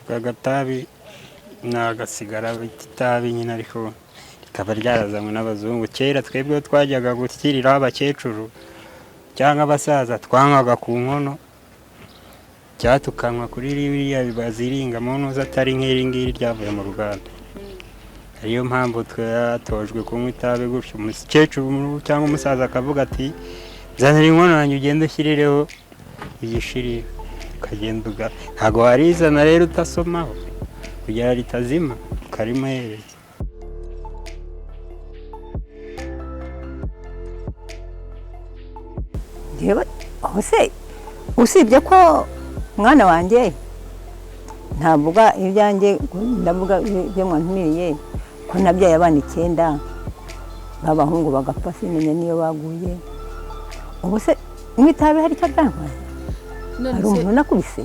Agatabi ni agasigara bita itabi nyine, ariko rikaba ryarazanywe n'abazungu. Kera twebwe twajyaga gushyiriraho abakecuru cyangwa abasaza, twanywaga ku nkono cyangwa tukanywa kuri ririya baziringa mu ntuza, atari nk'iri ngiri ryavuye mu ruganda. Ariyo mpamvu twatojwe kunywa itabi gutyo. Umukecuru cyangwa umusaza akavuga ati: "Zanira inkono yanjye, ugende ushyirireho igishirira." Ukagenda ntabwo warizana rero utasomaho kugira ritazima, ukarimuhereza. Njyewe aho se, usibye ko mwana wanjye ntavuga ibyanjye, ndavuga ibyo mwantumiriye, ko nabyaye abana icyenda b'abahungu bagapfa, simenya niyo baguye. Ubu se mu itabi hari icyo byantwaye? None Hari se umuntu nakubise?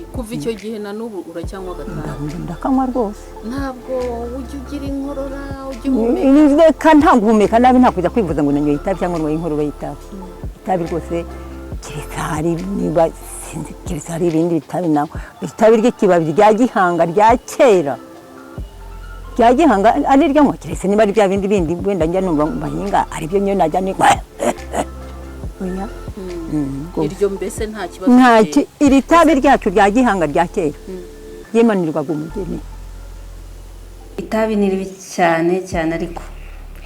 Kuva icyo gihe na n'ubu uracyanywa agatabi? Ndakanywa rwose. Ntabwo ujya ugira inkorora, ujya uhumeka? Reka, nta guhumeka nabi, nta kujya kwivuza ngo nanyoye itabi cyangwa ndwaye inkorora y'itabi. Itabi rwose, keretse hari niba sinzi, keretse hari ibindi bitabi nawe, itabi ry'ikibabi rya gihanga rya kera rya gihanga ari ryo nywa, keretse niba ari bya bindi bindi wenda njya numva bahinga, ari byo nyo najya ni oya. Rwose. Iryo mbese nta kibazo Nta biteye? Iri tabi ryacu rya gihanga rya kera ryimanirwaga umugeni. Itabi ni ribi cyane cyane, ariko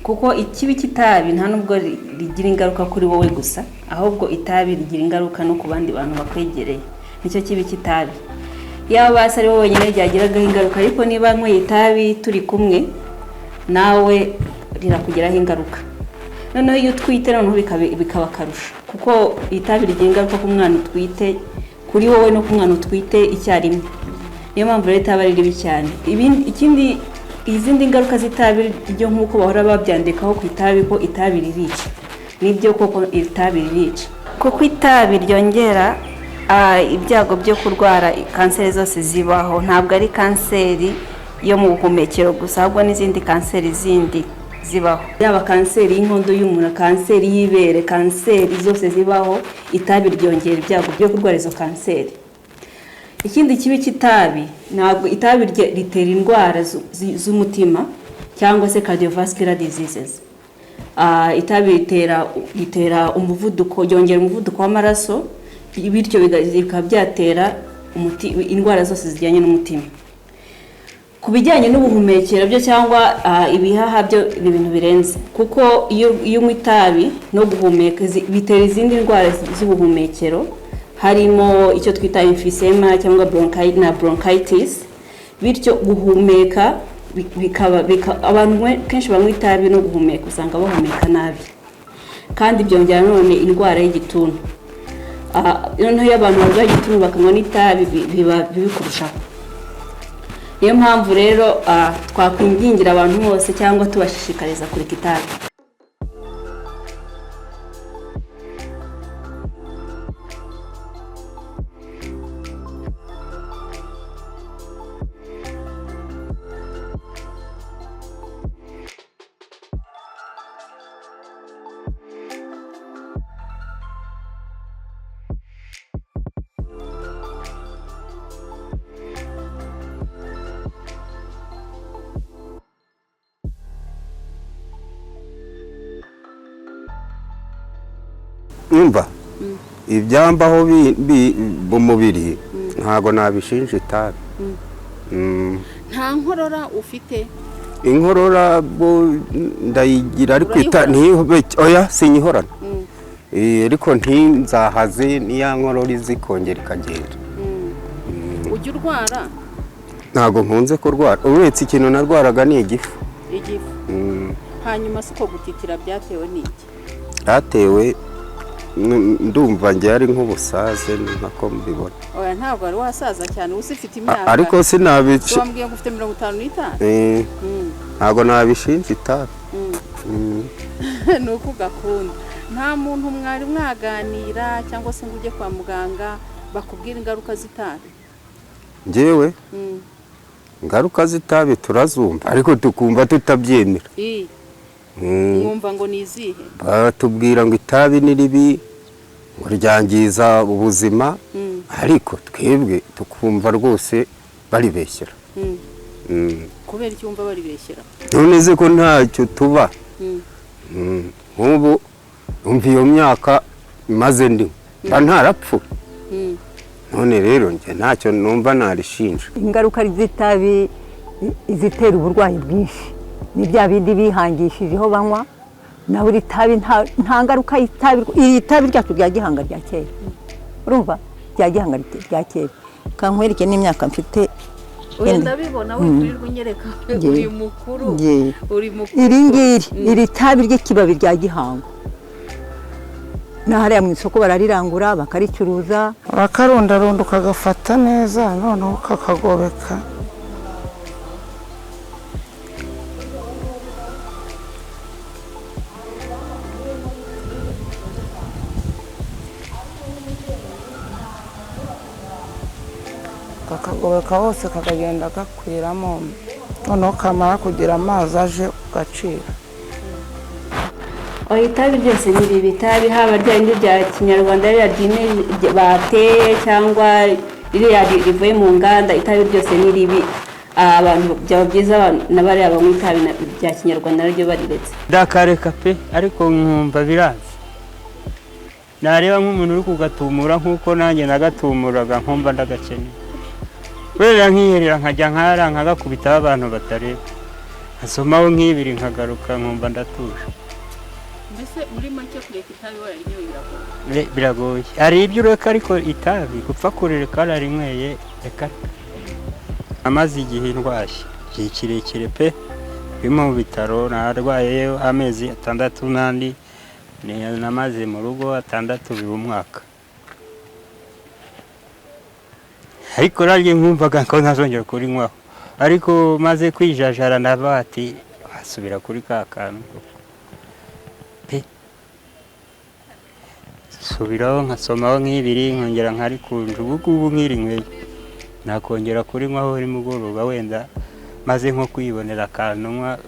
kuko ikibi cy'itabi nta nubwo rigira ingaruka kuri wowe gusa, ahubwo itabi rigira ingaruka no ku bandi bantu bakwegereye. Nicyo kibi cy'itabi. Yaba basi ari wowe wenyine ryagiragaho ingaruka, ariko niba nyweye itabi turi kumwe nawe, rirakugiraho ingaruka. Noneho iyo utwite, noneho bikaba akarusho, kuko itabi rigira ingaruka ku mwana utwite, kuri wowe no ku mwana utwite icyarimwe. Niyo mpamvu rero itabi ari ribi cyane. Ikindi, izindi ngaruka z'itabi ryo, nk'uko bahora babyandikaho ku itabi ko itabi ririca, nibyo koko itabi ririca, kuko itabi ryongera ibyago byo kurwara kanseri zose zibaho. Ntabwo ari kanseri yo mu buhumekero gusa, ahubwo n'izindi kanseri zindi zibaho, yaba kanseri y'inkondo y'umura, kanseri y'ibere, kanseri zose zibaho, itabi ryongera ibyago byo kurwara izo kanseri. Ikindi kibi cy'itabi, ntabwo itabi ritera indwara z'umutima cyangwa se cardiovascular diseases. Itabi ritera umuvuduko, ryongera umuvuduko w'amaraso, bityo bikaba byatera indwara zose zijyanye n'umutima. Ku bijyanye n'ubuhumekero byo cyangwa ibihaha byo, ni ibintu birenze, kuko iyo unywa itabi no guhumeka bitera izindi ndwara z'ubuhumekero, harimo icyo twita emphysema cyangwa na bronchitis. Bityo guhumeka bikaba abantu kenshi banywa itabi no guhumeka usanga bahumeka nabi, kandi byongera none indwara y'igituntu. Noneho iyo abantu barwaye igituntu bakanywa n'itabi, biba bibi kurushaho. Niyo mpamvu rero twakwingingira abantu bose cyangwa tubashishikariza kureka itabi. Umva, ibyambaho mu mubiri ntabwo nabishinja itabi. Nta nkorora ufite? Inkorora bo ndayigira, ariko Urayihorana? Oya, sinyihorana. Ariko ntinzahaze, niya nkorora izi ikongera ikagenda. Ujya urwara? Ntabwo nkunze kurwara, uretse ikintu narwaraga ni igifu. Igifu? Hanyuma si uko gutitira byatewe n'iki? Byatewe ndumva njye ari nk'ubusaze, ni nako mbibona. Oya, ntabwo wari wasaza cyane, uba ufite imyaka Ariko sinabici wambwiye ngo ufite 55. Ntabwo nabishinja itabi. Ni uko ugakunda. Nta muntu mwari mwaganira cyangwa se ngo ujye kwa muganga bakubwire ingaruka z'itabi? Njyewe ingaruka z'itabi turazumva, ariko tukumva tutabyemera. Mwumva ngo ni izihe? Batubwira ngo itabi ni ribi, ngo ryangiza ubuzima, ariko twebwe tukumva rwose Baribeshyera. Kubera icyo wumva baribeshyera? None se ko ntacyo tuba? Nk'ubu umva iyo myaka maze ndi mba ntarapfu. None rero njye ntacyo numva narishinja. Ingaruka z'itabi izitera uburwayi bwinshi ni bya bindi bihangishijeho banywa. Nawe iri tabi nta ngaruka y'itabi, iri tabi ryacu rya gihanga rya kera, urumva, rya gihanga rya kera. Kankwereke n'imyaka mfite. Oya, ndabibona, wirirwa unyereka, uri mukuru. Uri mukuru. Iri ngiri, iri tabi ry'ikibabi rya gihanga, na hariya mu isoko bararirangura bakaricuruza. Urakarundarunda ukagafata neza, noneho ukakagobeka. Kakagobeka hose, kakagenda gakwiramo, noneho kamara kugira amazi aje ugacira. Oya, itabi ryose ni ribi. Itabi haba rya rindi rya kinyarwanda, ririya ryime bateye, cyangwa ririya rivuye mu nganda, itabi ryose ni ribi. Abantu byaba byiza na bariya banywa itabi rya kinyarwanda naryo bariretse. Ndakareka pe, ariko nkumva biranze. Nareba nk'umuntu uri kugatumura nk'uko nanjye nagatumuraga, nkumva ndagakeneye. Wera nkiherera nkajya nkara nkagakubitaho abantu batareba, nkasomaho nk'ibiri, nkagaruka nkumva ndatuje. Mbese muri make kureka itabi wararinyoye biragoye? Biragoye. Hari ibyo ureka, ariko itabi gupfa kurireka wararinyweye, reka reka. Amaze igihe ndwaye, igihe kirekire pe, ndi mu bitaro narwayeyo amezi 6 n'andi namaze mu rugo 6, biba umwaka. Ariko naryo nkumvaga ko ntazongera kurinywaho, ariko maze kwijajara ndavuga ati wasubira kuri ka kantu pe, subiraho nkasomaho nk'ibiri, nkongera nkarikunja. Ubu ngubu nkirinyweye nakongera kurinywaho nimugoroba, wenda maze nko kwibonera akantu nywa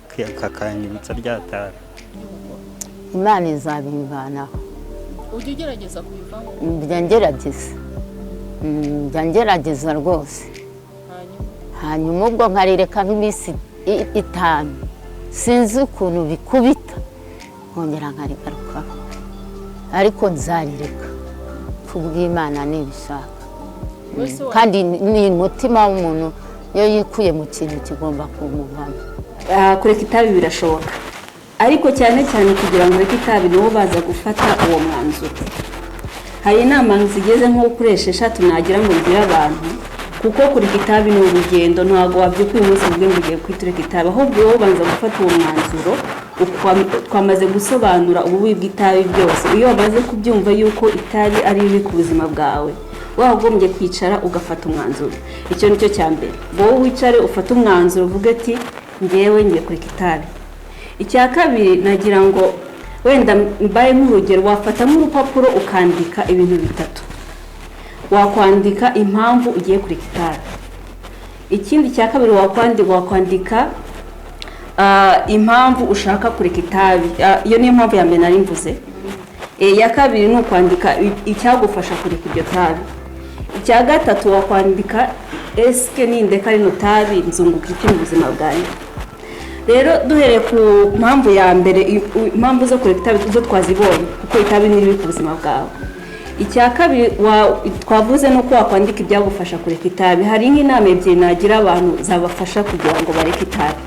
kakanyibutsa rya tabi. Imana izabimvanaho. Ujya ugerageza kubivaho? Njya ngerageza. Njya ngerageza rwose. Hanyuma? Hanyuma ubwo nkarireka nk'iminsi 5, sinzi ukuntu bikubita nkongera nkarigarukaho, ariko nzarireka kubw'Imana nibishaka. Wese Kandi ni umutima w'umuntu, iyo yikuye mu kintu kigomba kumuvamo. Kureka itabi birashoboka, ariko cyane cyane kugira ngo ureke itabi niwo baza gufata uwo mwanzuro. Hari inama zigeze nko kuri 6 nagira ngo ngire abantu, kuko kureka itabi ni urugendo. Ntabwo wabyuka uyu munsi uvuge ngo ugiye kwita ureka itabi, ahubwo wowe ubanza gufata uwo mwanzuro. Twamaze gusobanura ububi bw'itabi byose. Iyo wamaze kubyumva yuko itabi ari ribi ku buzima bwawe, wagombye kwicara ugafata umwanzuro. Icyo ni cyo cya mbere. Wowe wicare ufate umwanzuro, uvuge ati ngewe ngiye kureka itabi. Icya kabiri, nagira ngo wenda mbaye nk'urugero, wafata nk'urupapuro ukandika ibintu bitatu. Wakwandika impamvu ugiye kureka itabi. Ikindi cya kabiri wakwandika impamvu ushaka kureka itabi. Iyo niyo mpamvu ya mbere nari mvuze. Iya kabiri ni ukwandika icyagufasha kureka iryo tabi. Icya gatatu wakwandika: esike nindeka rino tabi nzunguka iki mu buzima bwanjye? Rero duhereye ku mpamvu ya mbere, impamvu zo kureka itabi zo twazibonye, kuko itabi ni ribi ku buzima bwawe. Icya kabiri twavuze ni uko wakwandika ibyagufasha kureka itabi. Hari nk'inama ebyiri nagira abantu zabafasha kugira ngo bareke itabi.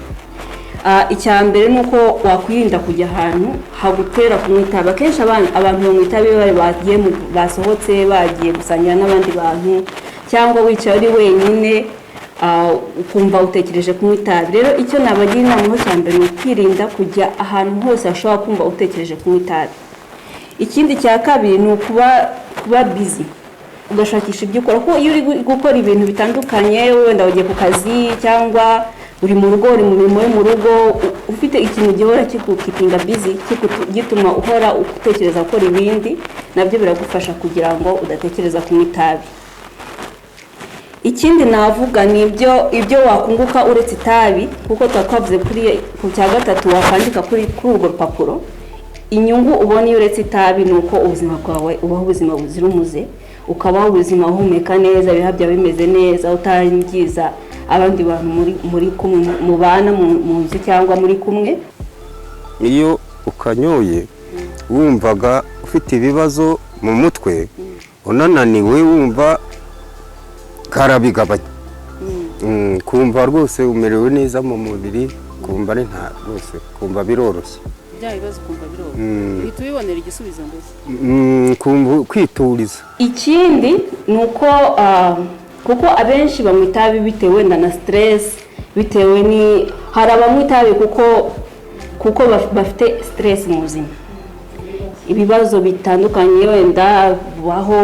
Icya mbere ni uko wakwirinda kujya ahantu hagutera kunywa itabi. Akenshi abantu banywa itabi iyo bagiye basohotse, bagiye gusangira n'abandi bantu, cyangwa wicaye uri wenyine, ukumva utekereje kunywa itabi. Rero icyo nabagira inama ho cya mbere ni ukwirinda kujya ahantu hose hashobora kumva utekereje kunywa itabi. Ikindi cya kabiri ni ukuba kuba busy, ugashakisha ibyo ukora, kuko iyo uri gukora ibintu bitandukanye, wenda ugiye ku kazi cyangwa uri mu rugo, uri mu mirimo yo mu rugo, ufite ikintu gihora kikukeepinga busy, gituma uhora utekereza gukora ibindi, nabyo biragufasha kugira ngo udatekereza kunywa itabi. Ikindi navuga ni ibyo wakunguka uretse itabi, kuko tuba twavuze kuri ku cya gatatu wakwandika kuri urwo rupapuro. Inyungu ubona iyo uretse itabi ni uko ubuzima bwawe ubaho ubuzima buzira umuze, ukabaho ubuzima uhumeka neza, ibihaha byawe bimeze neza, utangiza abandi bantu muri kumwe mubana mu nzu cyangwa muri kumwe. Iyo ukanyoye wumvaga ufite ibibazo mu mutwe, unananiwe, wumva karabigabanya. Kumva rwose umerewe neza mu mubiri, kumva ari nta rwose, kumva biroroshye. Bya bibazo ukumva biroroshye, uhita ubibonera igisubizo mbese. Kumva kwituriza. Ikindi ni uko kuko abenshi banywa itabi bitewe wenda na stress, bitewe ni hari abanywa itabi kuko bafite stress mu buzima, ibibazo bitandukanye, wenda ubaho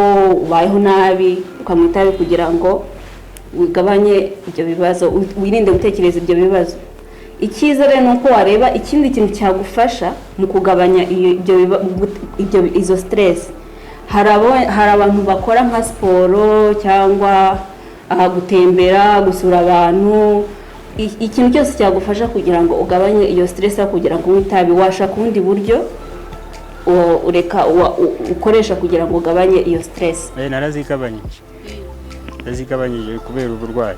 ubayeho nabi, ukanywa itabi kugira ngo ugabanye ibyo bibazo, wirinde gutekereza ibyo bibazo. Icyiza rero ni uko wareba ikindi kintu cyagufasha mu kugabanya izo stress. Hari abantu bakora nka siporo cyangwa gutembera, gusura abantu, ikintu cyose cyagufasha kugira ngo ugabanye iyo stress aho kugira ngo unywe itabi. Washaka ubundi buryo ureka ukoresha kugira ngo ugabanye iyo stress. Narazigabanyije, narazigabanyije kubera uburwayi.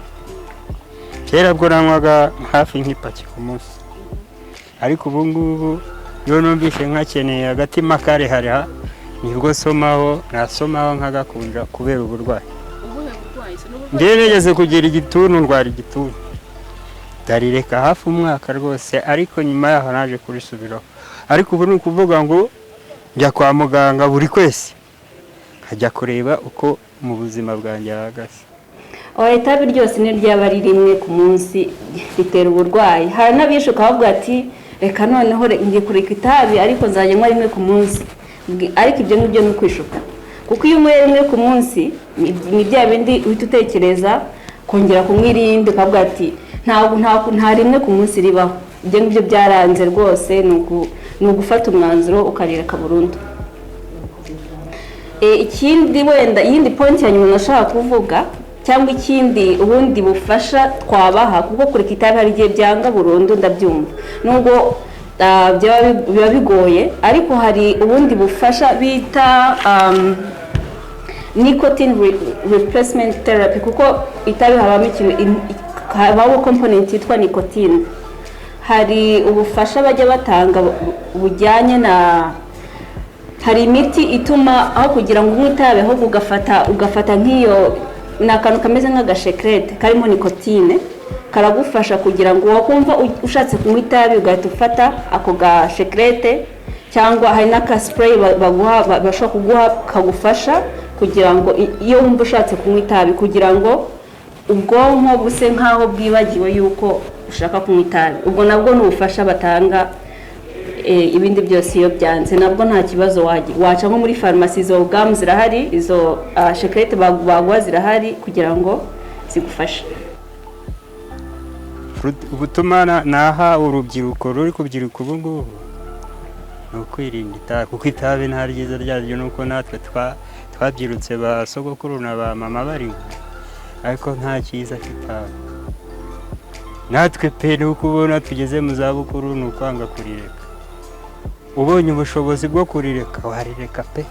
Kera bwo nanywaga hafi nk'ipaki ku munsi, ariko ubu ngubu iyo numvise nkakeneye, agatima karehareha, nibwo somaho, nasomaho nkagakunja kubera uburwayi. Ubuhe burwayi se? N'uburwayi? Njyewe nigeze kugira igituntu, ndwara igituntu, ndarireka hafi umwaka rwose, ariko nyuma yaho naje kurisubiraho. Ariko ubu ni ukuvuga ngo njya kwa muganga buri kwezi, nkajya kureba uko mu buzima bwanjye hahagaze. Oya, itabi ryose ni ryaba ari rimwe ku munsi ritera uburwayi. Hari n'abishuka bavuga ati: "Reka noneho ngiye kureka itabi, ariko nzajya nywa rimwe ku munsi." Ariko ibyo ngibyo ni ukwishuka, kuko iyo unyweye rimwe ku munsi ni bya bindi uhita utekereza kongera kunywa irindi, ukavuga ati ntabwo nta rimwe ku munsi ribaho. Ibyo ngibyo byaranze rwose, ni ugufata umwanzuro ukarireka burundu. Ikindi wenda, iyindi point ya nyuma nashaka kuvuga, cyangwa ikindi ubundi bufasha twabaha, kuko kureka itabi hari igihe byanga burundu, ndabyumva, nubwo biba bigoye, ariko hari ubundi bufasha bita nicotine replacement therapy, kuko itabi habamo ikintu habamo component yitwa nicotine. Hari ubufasha bajya batanga bujyanye na hari imiti ituma aho kugira ngo unywe itabi, ahubwo ugafata nk'iyo, ni akantu kameze nk'agashekerete karimo nicotine, karagufasha kugira ngo wakumva ushatse kunywa itabi ugahita ufata ako gashekerete, cyangwa hari n'aka spray baguha, bashobora kuguha kagufasha kugira ngo iyo wumva ushatse kunywa itabi, kugira ngo ubwonko buse nk'aho bwibagiwe yuko ushaka kunywa itabi. Ubwo nabwo ni ubufasha batanga. Ibindi byose iyo byanze, nabwo nta kibazo, waca nko muri farumasi, izo gum zirahari, izo shekerete baguha zirahari kugira ngo zigufashe. Ubutumwa naha urubyiruko ruri kubyiruka ubu ngubu ni ukwirinda itabi, kuko itabi nta ryiza ryaryo. Nuko natwe twabyirutse ba sogokuru na ba mama barimo, ariko nta cyiza cy'itabi. Natwe pe, ni uko ubona tugeze mu zabukuru, ni ukwanga kurireka. Ubonye ubushobozi bwo kurireka warireka pe.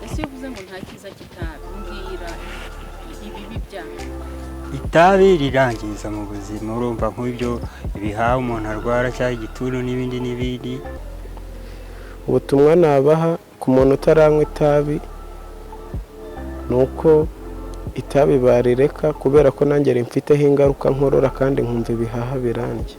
Ese iyo uvuze ngo nta cyiza cy'itabi, mbwira ibibi byabyo. Itabi rirangiza mu buzima. Urumva nk'ibyo ibihaha umuntu arwara, cyangwa igituntu n'ibindi n'ibindi. Ubutumwa nabaha ku muntu utaranywa itabi ni uko itabi barireka, kubera ko nanjye rimfiteho ingaruka, nkorora kandi nkumva ibihaha birandya.